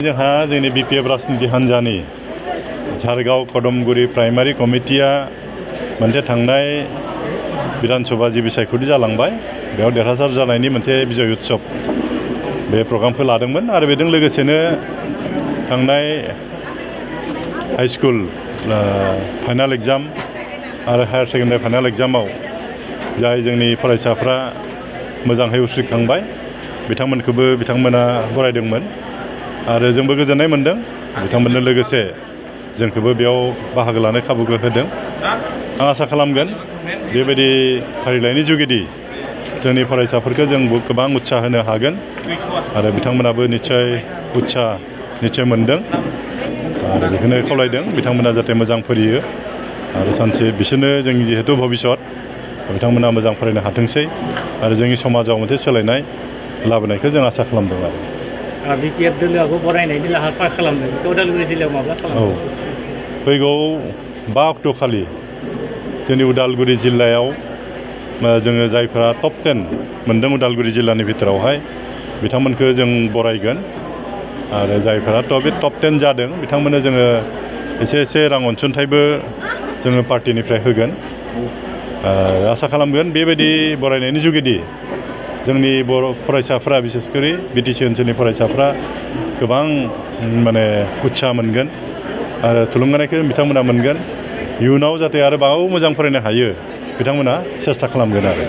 जोंहा जोंनि बिपिएफ राजनिति हान्जानि झारगाव कदमगुरि प्राइमारि कमिटिया मोनसे थांनाय विधान सभा जि बिसायख'थि जालांबाय बेयाव देरहासार जानायनि मोनसे बिजय उत्सव बे प्रग्रामखौ लादोंमोन आरो बेजों लोगोसेनो थांनाय हाई स्कुल फाइनाल एग्जाम आरो हायार सेकेन्डारि फाइनाल एग्जामाव जाय जोंनि फरायसाफ्रा मोजाङै उथ्रिखांबाय बिथांमोना बरायदोंमोन आरो जोंबो गोजोननाय मोनदों बिथांमोननो लोगोसे जोंखौबो बेयाव बाहागो लानो खाबुखौ होदों। आं आसा खालामगोन बेबायदि फारिलाइनि जुगिदि जोंनि फरायसाफोरखौ जों गोबां उत्साह होनो हागोन आरो बिथांमोनाबो निस्सय मोनदों आरो बेखौनो खावलायदों बिथांमोना जाहाथे मोजां फरायो आरो सानसे बिसोरनो जोंनि जिहेतु भबिष्यत बिथांमोना मोजां फरायनो हाथोंसै आरो जोंनि समाजाव मोनसे सोलायनाय लाबोनायखौ जों आसा खालामदों आरो बिपिएफ दोलोआबो बरायनायनि लाहार फाहार खालामदों उदालगुरि जिल्लायाव माब्ला खालामदों? फैगौ 5 अक्ट' खालि जोंनि उदालगुरि जिल्लायाव जोङो जायफोरा टप 10 मोनदों उदालगुरि जिल्लानि बिथोरावहाय बिथांमोनखौ जों बरायगोन आरो जायफोरा बे टप 10 जादों बिथांमोननो जोङो एसे रां अनसुंथाइबो जोङो पार्टिनिफ्राय होगोन। आसा खालामगोन बेबायदि बरायनायनि जुगिदि जोंनि बर' फरायसाफ्रा बिसेसकरि बिटिसि ओनसोलनि फरायसाफ्रा गोबां उत्साह मोनगोन आरो थुलुंगानायखौ बिथांमोना मोनगोन इयुनाव जाहाथे आरोबाव मोजां फरायनो हायो बिथांमोना सेस्था खालामगोन आरो